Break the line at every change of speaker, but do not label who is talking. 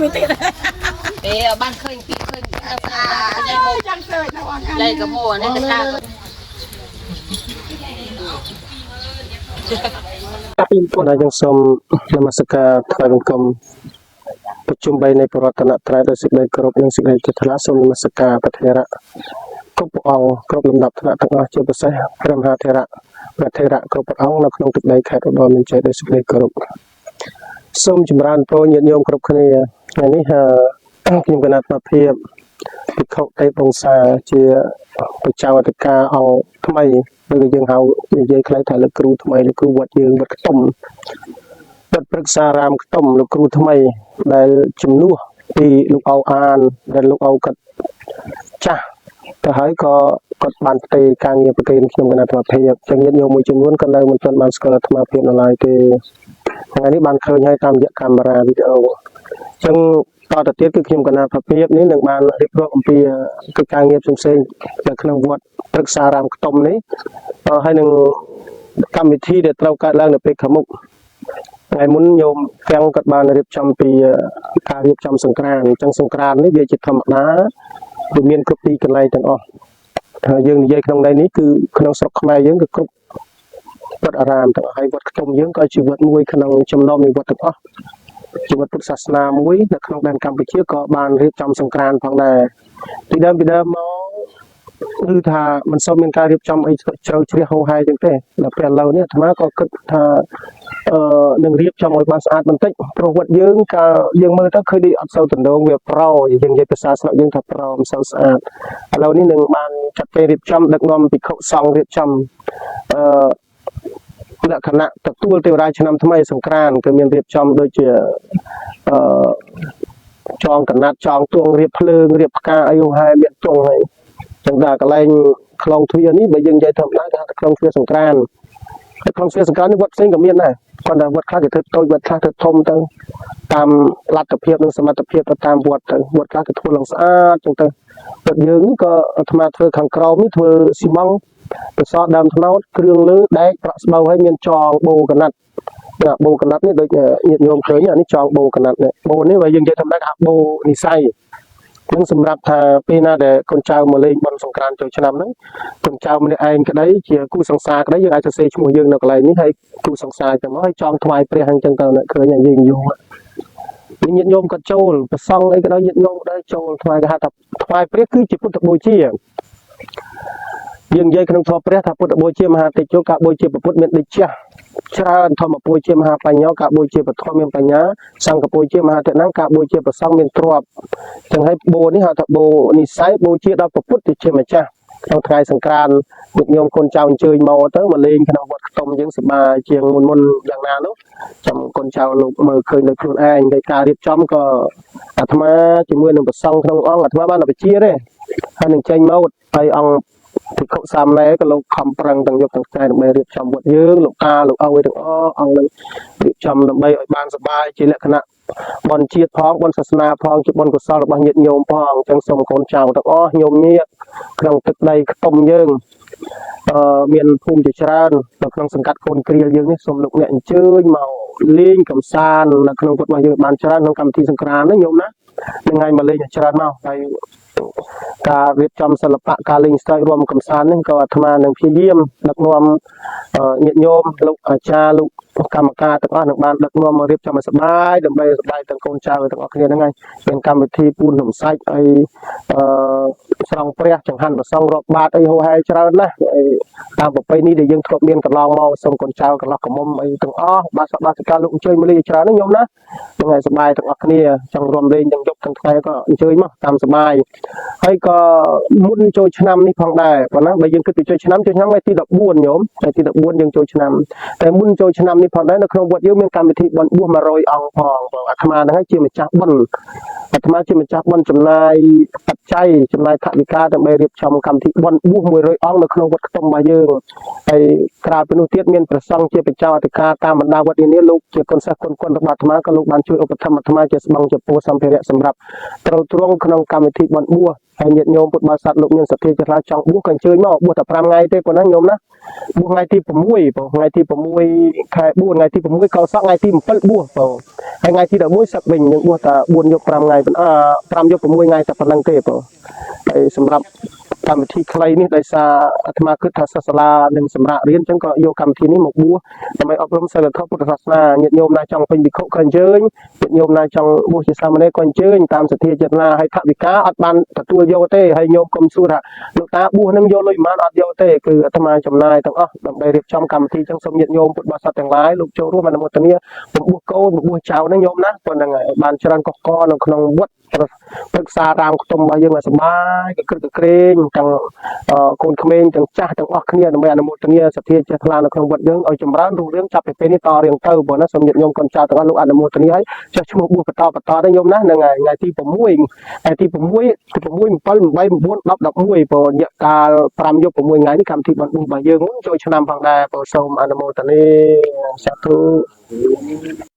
មួយទៀត
ពេលបានឃើញពីឃើញទៅស្អាត
ចាំសើចដល់អញ
លេកមួនេះកតា
បាទយើងសូមនមស្ការថ្វាយបង្គំប្រជុំ3នៃប្រតនត្រ័យដោយសេចក្តីគោរពនិងសេចក្តីជ្រះថ្លាសូមនមស្ការព្រះថេរៈគ្រប់ព្រះអង្គគ្រប់លំដាប់ថ្នាក់ទាំងអស់ជាពិសេសព្រះមហាថេរៈព្រះថេរៈគ្រប់ព្រះអង្គនៅក្នុងទឹកដីខេត្តឧត្តរមានជ័យដោយសេចក្តីគោរពសូមចម្រើនពរញាតិញោមគ្រប់គ្នាថ្ងៃនេះអឺខ្ញុំគណៈអាត្មាភាពភិក្ខុទេពវង្សាជាព្រះចៅអធិការអង្គថ្មីឬក៏យើងហៅនិយាយខ្លីថាលោកគ្រូថ្មីលោកគ្រូវត្តយើងវត្តខ្ទុំ វត្តព្រឹក្សារាមខ្ទុំលោកគ្រូថ្មីដែលជំនួសពីលោកអៅអានដែលលោកអៅគាត់ចាស់ទៅហើយក៏គាត់បានផ្ទេរការងារប្រគេនខ្ញុំគណៈអាត្មាភាពចឹងញាតិញោមមួយចំនួនក៏នៅមិនទាន់បានស្គាល់អាត្មាភាពនៅឡើយទេថ្ងៃនេះបានឃើញហើយតាមរយៈកាមេរ៉ាវីដេអូចឹងតទៅទៀតគឺខ្ញុំគណៈអាត្មាភាពនេះនឹងបានរៀបរាប់អំពីកិច្ចការងារផ្សេងៗនៅក្នុងវត្តព្រឹក្សារាមខ្ទុំនេះហើយនឹងកម្មវិធីដែលត្រូវកើតឡើងនៅពេលខាងមុខ ថ្ងៃមុនញោមទាំងគាត់បានរៀបចំពីការរៀបចំសង្ក្រានអញ្ចឹងសង្ក្រាននេះវាជាធម្មតាវាមានគ្រប់ទីកន្លែងទាំងអស់ហើយយើងនិយាយក្នុងន័យនេះគឺក្នុងស្រុកខ្មែរយើងគឺគ្រប់វត្តអារាមទាំងអស់ហើយវត្តខ្ទុំយើងក៏ជាវត្តមួយក្នុងចំណោមនៃវត្តទាំងអស់ជាវត្តពុទ្ធសាសនាមួយនៅក្នុងដែនកម្ពុជាក៏បានរៀបចំសង្ក្រានផងដែរពីដើមពីដើមមកគឺថាមិនសូវមានការរៀបចំអីជ្រៅជ្រះហូរហែចឹងទេដល់ពេលឥឡូវនេះអាត្មាក៏គិតថា អឺនឹងរៀបចំឲ្យបានស្អាតបន្តិចព្រោះវត្តយើងកាលយើងមើលទៅឃើញដូចអត់សូវតំណងវាប្រោយើងនិយាយភាសាស្រុកយើងថាប្រោមិនសូវស្អាតឥឡូវនេះនឹងបានចាត់ចែងរៀបចំដឹកនាំភិក្ខុសង្ឃរៀបចំអឺលក្ខណៈទទួលទេវរាឆ្នាំថ្មីសង្ក្រានគឺមានរៀបចំដូចជាអឺចងកណាត់ចងទួងរៀបភ្លើងរៀបផ្កាអីហែមានទងហើយចឹងតែកន្លែងខ្លងទ្វារនេះបើយើងនិយាយធម្មតាគេហៅថាខ្លងទ្វារសង្ក្រានហើយខ្លងទ្វារសង្ក្រាននេះវត្តផ្សេងក៏មានដែរគាត់តែវត្តខ្លះគេធ្វើតូចវត្តខ្លះធ្វើធំទៅតាមលទ្ធភាពនិងសមត្ថភាពទៅតាមវត្តទៅវត្តខ្លះគេធ្វើឡើងស្អាតចឹងទៅវត្តយើងនេះក៏អាត្មាធ្វើខាងក្រោមនេះធ្វើស៊ីម៉ង់ប្រសរដើមត្នោតគ្រឿងលើដែកប្រក់ស្បូវហើយមានចងបូកណាត់ណាបូកណាត់នេះដូចញាតិញោមឃើញអានេះចងបូកណាត់នេះបូនេះបើយើងនិយាយធម្មតាគេហៅបូនិស័យនឹងសម្រាប់ថាពេលណាដែលកូនចៅមកលេងបុណ្យសង្ក្រាន្តចូលឆ្នាំហ្នឹងកូនចៅម្នាក់ឯងក្តីជាគូសង្សារក្តីយើងអាចសរសេរឈ្មោះយើងនៅកន្លែងនេះហើយគូសង្សារចឹងមកហើយចងថ្វាយព្រះអញ្ចឹងទៅអ្នកឃើញយើងយូរនេះញាតិញោមក៏ចូលប្រសង់អីក៏ដោយញាតិញោមក៏ដោយចូលថ្វាយគេហៅថាថ្វាយព្រះគឺជាពុទ្ធបូជាយើងនិយាយក្នុងធម៌ព្រះថាពុទ្ធបូជាមហាតិជោការបូជាពុទ្ធមានដូចជាច្រើនធម្មបូជាមហាបញ្ញោការបូជាពធមានបញ្ញាសង្ឃបូជាមហាតនំការបូជាប្រសង់មានទ្រព្យចឹងហើយបូនេះហៅថាបូនិស័យបូជាដល់ព្រះពុទ្ធជាម្ចាស់ក្នុងថ្ងៃសង្ក្រាន្តញាតិញោមកូនចៅអញ្ជើញមកទៅមកលេងក្នុងវត្តខ្ទុំយើងសប្បាយជាងមុនមុនយ៉ាងណានោះចាំកូនចៅលោកមើលឃើញដោយខ្លួនឯងដោយការរៀបចំក៏អាត្មាជាមួយនឹងព្រះសង្ឃក្នុងអង្គអាត្មាបានតែបជាទេហើយនឹងចេញមកហើយអង្គភិក្ខុសាមណេរក៏លោកខំប្រឹងទាំងយប់ទាំងថ្ងៃដើម្បីរៀបចំវត្តយើងលោកតាលោកឪទាំងអស់អង្គនឹងរៀបចំដើម្បីឲ្យបានសប្បាយជាលក្ខណៈបុណ្យជាតិផងបុណ្យសាសនាផងជាបុណ្យកុសលរបស់ញាតិញោមផងអញ្ចឹងសូមកូនចៅទាំងអស់ញោមញាតិក្នុងទឹកដីខ្ទុំយើងអឺមានភូមិជាច្រើននៅក្នុងសង្កាត់កូនក្រៀលយើងនេះសូមលោកអ្នកអញ្ជើញមកលេងកំសាន្តនៅក្នុងវត្តរបស់យើងបានច្រើនក្នុងកម្មវិធីសង្ក្រាន្តនេះញោមណានឹងថ្ងៃមកលេងឲ្យច្រើនមកហើយការរៀបចំសិល្បៈការលេងស្ទើរួមកំសាន្តនេះក៏អាត្មានឹងព្យាយាមដឹកនាំញាតិញោមលោកអាចារ្យលោកកម្មការទាំងអស់នឹងបានដឹកនាំមករៀបចំឲ្យសប្បាយដើម្បីសប្បាយទាំងកូនចៅទាំងអស់គ្នាហ្នឹងហើយមានកម្មវិធីពូននំសាច់អីអឺស្រង់ព្រះចង្ហាន់ប្រសង់រាប់បាតអីហោហែច្រើនណាស់ហើយតាមប្រពៃណីដែលយើងធ្លាប់មានកន្លងមកសូមកូនចៅកន្លោះកមុំអីទាំងអស់បាទសប្បាយសកាលលោកអញ្ជើញមកលេងច្រើនណាញោមណាហ្នឹងហើយសប្បាយទាំងអស់គ្នាចង់រួមលេងទាំងយប់ទាំងថ្ងៃក៏អញ្ជើញមកតាមសប្បាយហើយក៏មុនចូលឆ្នាំនេះផងដែរប៉ុណ្ណាបើយើងគិតពីចូលឆ្នាំចូលឆ្នាំថ្ងៃទី14ញោមថ្ងៃទី14យើងចូលឆ្នាំតែមុនចូលឆ្នាំនេះផងដែរនៅក្នុងវត្តយើងមានកម្មវិធីបុណ្យបួស100អង្គផងបងអាត្មាហ្នឹងជាម្ចាស់បុណ្យអាត្មាជាម្ចាស់បុណ្យចំណាយបច្ច័យចំណាយថវិកាដើម្បីរៀបចំកម្មវិធីបុណ្យបួស100អង្គនៅក្នុងវត្តខ្ទុំរបស់យើងហើយក្រៅពីនោះទៀតមានព្រះសង្ឃជាព្រះចៅអធិការតាមបណ្ដាវត្តនានាលោកជាគុណសិស្សគុណគុណរបស់អាត្មាក៏លោកបានជួយឧបត្ថម្ភអាត្មាជាស្បង់ជាពោសម្ភារៈសម្រាប់ត្រូវទ្រង់ក្នុងកម្មវិធីបុណ្យបួសហើយញាតិញោមពុទ្ធបរិស័ទលោកមានសទ្ធាជ្រះថ្លាចង់បួសក៏អញ្ជើញមកបួសតែ5ថ្ងៃទេប៉ុណ្ណាញោមណាបួសថ្ងៃទី6បងថ្ងៃទី6ខែ4ថ្ងៃទី6កោសក់ថ្ងៃទី7បួសបង ហើយថ្ងៃទី11សឹកវិញយើងបួសតែ4យប់5ថ្ងៃប៉ុណ្អឺ5យប់6ថ្ងៃតែប៉ុណ្្នឹងទេបងហើយសម្រាប់កម្មវិធីខ្លីនេះដោយសារអាត្មាគិតថាសិស្សសាលានឹងសម្រាប់រៀនអញ្ចឹងក៏យកកម្មវិធីនេះមកបួសដើម្បីអប់រំសិលធម៌ពុទ្ធសាសនាញាតិញោមណាចង់ពេញភិក្ខុក៏អញ្ជើញញាតិញោមណាចង់បួសជាសាមណេរក៏អញ្ជើញតាមសទ្ធាចេតនាហើយថវិកាអត់បានទទួលយកទេហើយញោមកុំសួរថាលោកតាបួសនឹងយកលុយប៉ុន្មានអត់យកទេគឺអាត្មាចំណាយទាំងអស់ដើម្បីរៀបចំកម្មវិធីអញ្ចឹងសូមញាតិញោមពុទ្ធបរិស័ទទាំងឡាយលោកចូលរួមអនុមោទនាបំបួសកូនបំបួសចៅហ្នឹងញោមណាប៉ុណ្្នឹងហើយឲ្យបានច្រើនកុះកនៅក្នុងវត្តព្រឹក្សារាមខ្ទុំរបស់យើងឲ្យសប្បាយកក្រឹកកក្រែងទាំងកូនក្មេងទាំងចាស់ទាំងអស់គ្នាដើម្បីអនុមោទនាសទ្ធាចេះថ្លានៅក្នុងវត្តយើងឲ្យចម្រើនរុងរឿងចាប់ពីពេលនេះតរៀងទៅព្រោះណាសូមញាតិញោមកូនចៅទាំងអស់លោកអនុមោទនាឲ្យចុះឈ្មោះបួសបន្តបន្តទៅញោមណាហ្នឹងហើយថ្ងៃទី6ថ្ងៃទី6ទី6 7 8 9 10 11ព្រោះរយៈកាល5យប់6ថ្ងៃនេះកម្មវិធីបុណ្យបួសរបស់យើងចូលឆ្នាំផងដែរព្រោះសូមអនុមោទនាសាធុ។